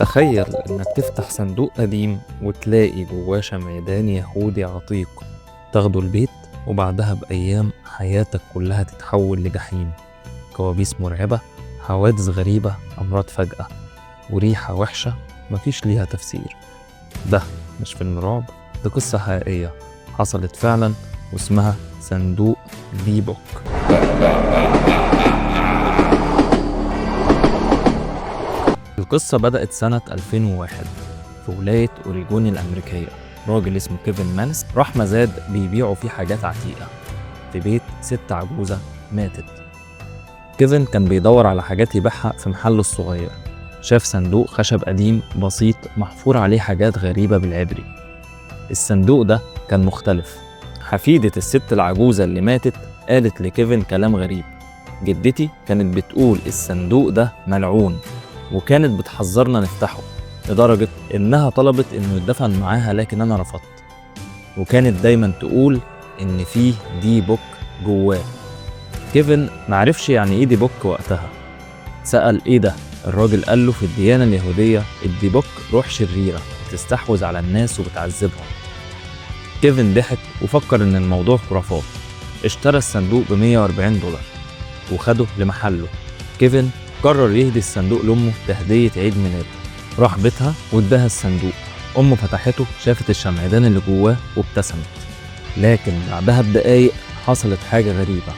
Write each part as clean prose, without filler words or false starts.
تخيل إنك تفتح صندوق قديم وتلاقي جواه شمعدان يهودي عتيق، تاخده البيت وبعدها بأيام حياتك كلها تتحول لجحيم. كوابيس مرعبة، حوادث غريبة، أمراض فجأة، وريحة وحشة مفيش ليها تفسير. ده مش فيلم رعب، ده قصة حقيقية حصلت فعلا واسمها صندوق ديبوك. القصة بدأت سنة 2001 في ولاية أوريجون الأمريكية. راجل اسمه كيفن مانس راح مزاد بيبيعوا فيه حاجات عتيقة في بيت ست عجوزة ماتت. كيفن كان بيدور على حاجات يبيعها في محله الصغير. شاف صندوق خشب قديم بسيط محفور عليه حاجات غريبة بالعبري. الصندوق ده كان مختلف. حفيدة الست العجوزة اللي ماتت قالت لكيفن كلام غريب: جدتي كانت بتقول الصندوق ده ملعون، وكانت بتحذرنا نفتحه، لدرجة إنها طلبت إنه يدفن معاها، لكن أنا رفضت. وكانت دايما تقول إن فيه ديبوك جواه. كيفن معرفش يعني إيه ديبوك وقتها، سأل إيه ده؟ الراجل قال له في الديانة اليهودية الديبوك روح شريرة بتستحوذ على الناس وبتعذبهم. كيفن ضحك وفكر إن الموضوع خرافات. اشترى الصندوق ب 140 دولار وخده لمحله. كيفن قرر يهدي الصندوق لأمه كهدية عيد ميلاد. راح بيتها واداها الصندوق. أمه فتحته، شافت الشمعدان اللي جواه وابتسمت. لكن بعدها بدقايق حصلت حاجة غريبة.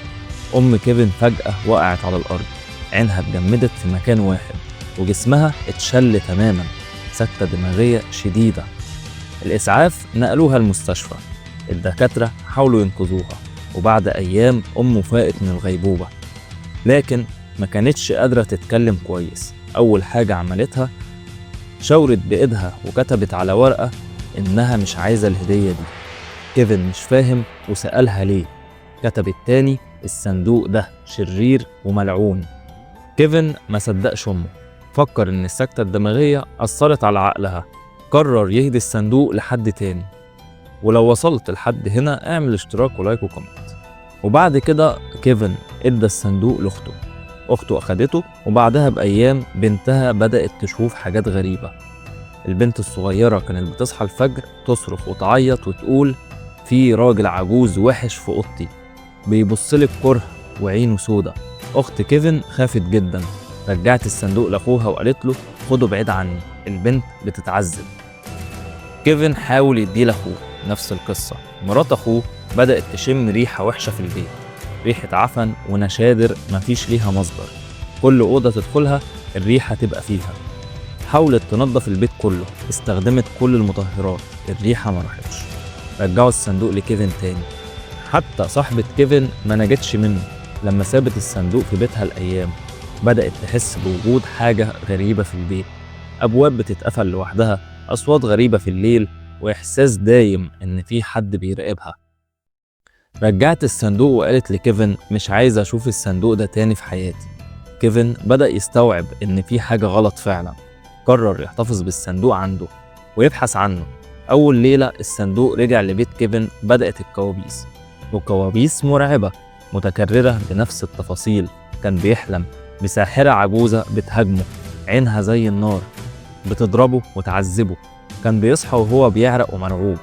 أم كيفن فجأة وقعت على الأرض، عينها اتجمدت في مكان واحد وجسمها اتشل تماما، سكتة دماغية شديدة. الإسعاف نقلوها المستشفى، الدكاترة حاولوا ينقذوها، وبعد أيام أمه فاقت من الغيبوبة، لكن ما كانتش قادرة تتكلم كويس. أول حاجة عملتها شاورت بإيدها وكتبت على ورقة إنها مش عايزة الهدية دي. كيفن مش فاهم وسألها ليه. كتبت تاني: الصندوق ده شرير وملعون. كيفن ما صدقش أمه، فكر إن السكتة الدماغية أثرت على عقلها. قرر يهدي الصندوق لحد تاني. ولو وصلت لحد هنا اعمل اشتراك و like و comment. وبعد كده كيفن ادى الصندوق لأخته، أخته أخدته، وبعدها بأيام بنتها بدأت تشوف حاجات غريبة. البنت الصغيرة كانت بتصحى الفجر تصرخ وتعيط وتقول في راجل عجوز وحش في أوضتي بيبصلي بكره وعينه سودة. أخت كيفن خافت جدا، رجعت الصندوق لأخوها وقالت له خده بعيد عني، البنت بتتعذب. كيفن حاول يديه لأخوه، نفس القصة. مرات أخوه بدأت تشم ريحة وحشة في البيت، ريحة عفن ونشادر مفيش ليها مصدر. كل أوضة تدخلها الريحة تبقى فيها. حاولت تنظف البيت كله، استخدمت كل المطهرات، الريحة ما راحتش. رجعوا الصندوق لكيفن تاني. حتى صاحبة كيفن ما نجتش منه. لما سابت الصندوق في بيتها الأيام بدأت تحس بوجود حاجة غريبة في البيت، أبواب بتتقفل لوحدها، أصوات غريبة في الليل، وإحساس دايم إن في حد بيراقبها. رجعت الصندوق وقالت لكيفن مش عايزة أشوف الصندوق ده تاني في حياتي. كيفن بدأ يستوعب إن في حاجة غلط فعلا. قرر يحتفظ بالصندوق عنده ويبحث عنه. أول ليلة الصندوق رجع لبيت كيفن بدأت الكوابيس، وكوابيس مرعبة متكررة بنفس التفاصيل. كان بيحلم بساحرة عجوزة بتهاجمه، عينها زي النار، بتضربه وتعذبه. كان بيصحى وهو بيعرق ومرعوب.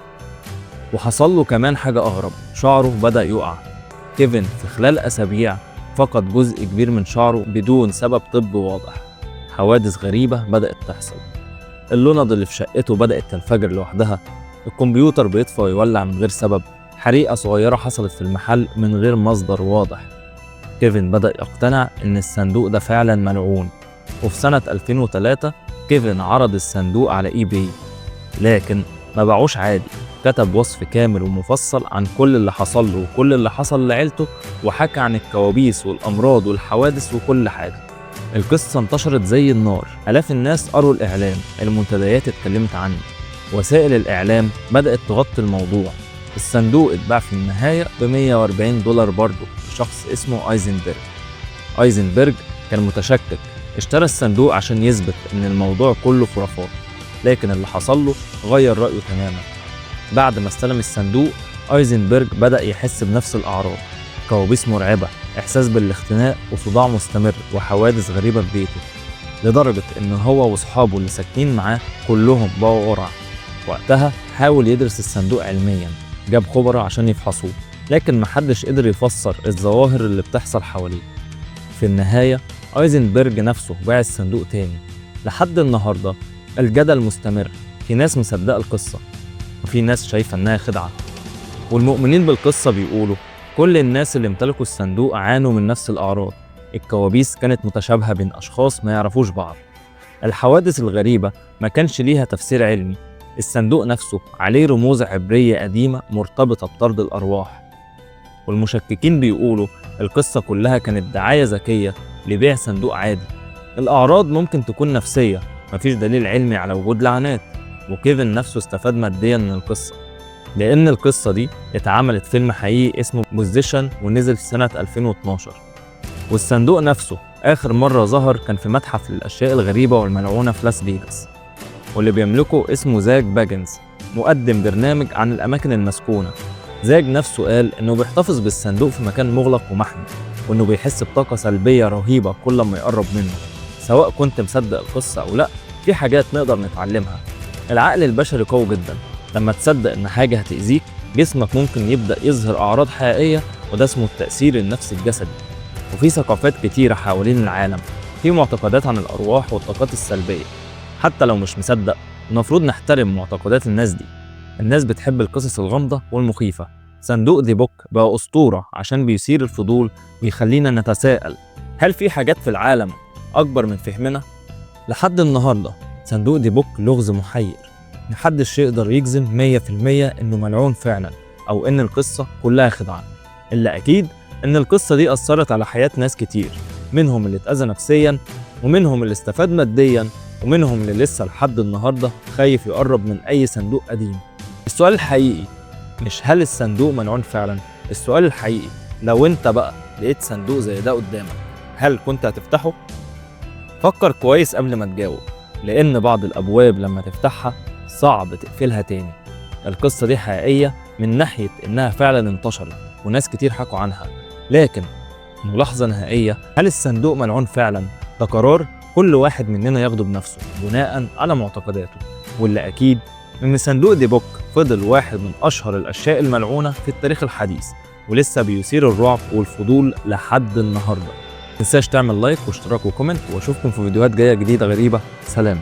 وحصل له كمان حاجة أغرب، شعره بدأ يقع. كيفن في خلال أسابيع فقد جزء كبير من شعره بدون سبب طبي واضح. حوادث غريبة بدأت تحصل، اللند اللي في شقته بدأت تنفجر لوحدها، الكمبيوتر بيطفى ويولع من غير سبب، حريقة صغيرة حصلت في المحل من غير مصدر واضح. كيفن بدأ يقتنع إن الصندوق ده فعلا ملعون. وفي سنة 2003 كيفن عرض الصندوق على eBay، لكن ما باعوش عادي. كتب وصف كامل ومفصل عن كل اللي حصل له وكل اللي حصل لعيلته، وحكى عن الكوابيس والأمراض والحوادث وكل حاجة. القصة انتشرت زي النار، آلاف الناس قروا الإعلان، المنتديات اتكلمت عنه، وسائل الإعلام بدأت تغطي الموضوع. الصندوق اتباع في النهاية ب 140 دولار برضه لشخص اسمه ايزنبرج. ايزنبرج كان متشكك، اشترى الصندوق عشان يثبت إن الموضوع كله خرافات، لكن اللي حصل له غير رأيه تماما. بعد ما استلم الصندوق ايزنبرج بدأ يحس بنفس الأعراض، كوابيس مرعبة، إحساس بالاختناق وصداع مستمر وحوادث غريبة في بيته. لدرجة إن هو وصحابه اللي ساكنين معاه كلهم بقوا قرع. وقتها حاول يدرس الصندوق علميا، جاب خبراء عشان يفحصوه، لكن محدش قدر يفسر الظواهر اللي بتحصل حواليه. في النهاية أيزنبرج نفسه باع الصندوق تاني. لحد النهاردة الجدل مستمر، في ناس مصدقة القصة وفي ناس شايفة إنها خدعة. والمؤمنين بالقصة بيقولوا كل الناس اللي امتلكوا الصندوق عانوا من نفس الأعراض، الكوابيس كانت متشابهة بين أشخاص ما يعرفوش بعض، الحوادث الغريبة ما كانش ليها تفسير علمي، الصندوق نفسه عليه رموز عبرية قديمة مرتبطة بطرد الأرواح. والمشككين بيقولوا القصة كلها كانت دعاية ذكية لبيع صندوق عادي. الأعراض ممكن تكون نفسية، مفيش دليل علمي على وجود لعنات. وكيفن نفسه استفاد ماديا من القصة، لأن القصة دي اتعملت فيلم حقيقي اسمه Possession ونزل في سنة 2012. والصندوق نفسه آخر مرة ظهر كان في متحف للأشياء الغريبة والملعونة في لاس فيجاس، واللي بيملكه اسمه زاك باجنز، مقدم برنامج عن الأماكن المسكونة. زاك نفسه قال إنه بيحتفظ بالصندوق في مكان مغلق ومحمي، وإنه بيحس بطاقة سلبية رهيبة كل ما يقرب منه. سواء كنت مصدق القصة أو لأ، في حاجات نقدر نتعلمها. العقل البشري قوي جدا، لما تصدق إن حاجة هتأذيك جسمك ممكن يبدأ يظهر أعراض حقيقية، وده اسمه التأثير النفسي الجسدي. وفي ثقافات كتيرة حوالين العالم في معتقدات عن الأرواح والطاقات السلبية. حتى لو مش مصدق، المفروض نحترم معتقدات الناس دي. الناس بتحب القصص الغامضة والمخيفة. صندوق ديبوك بقى أسطورة عشان بيثير الفضول ويخلينا نتساءل، هل في حاجات في العالم أكبر من فهمنا؟ لحد النهاردة صندوق ديبوك لغز محير، محدش يقدر يجزم 100% إنه ملعون فعلا أو إن القصة كلها خدعة. إلا أكيد إن القصة دي أثرت على حياة ناس كتير، منهم اللي اتأذى نفسيا، ومنهم اللي استفاد ماديا، ومنهم اللي لسه لحد النهاردة خايف يقرب من أي صندوق قديم. السؤال الحقيقي مش هل الصندوق ملعون فعلا، السؤال الحقيقي لو انت بقى لقيت صندوق زي ده قدامك، هل كنت هتفتحه؟ فكر كويس قبل ما تجاوب، لأن بعض الأبواب لما تفتحها صعب تقفلها تاني. القصة دي حقيقية من ناحية إنها فعلا انتشرت وناس كتير حكوا عنها، لكن ملاحظة نهائية، هل الصندوق ملعون فعلا؟ ده قرار كل واحد مننا ياخده بنفسه بناء على معتقداته. واللي أكيد إن صندوق ديبوك فضل واحد من أشهر الأشياء الملعونة في التاريخ الحديث، ولسه بيثير الرعب والفضول لحد النهاردة. متنساش تعمل like واشتراك و comment، واشوفكم في فيديوهات جاية جديدة غريبة. سلام.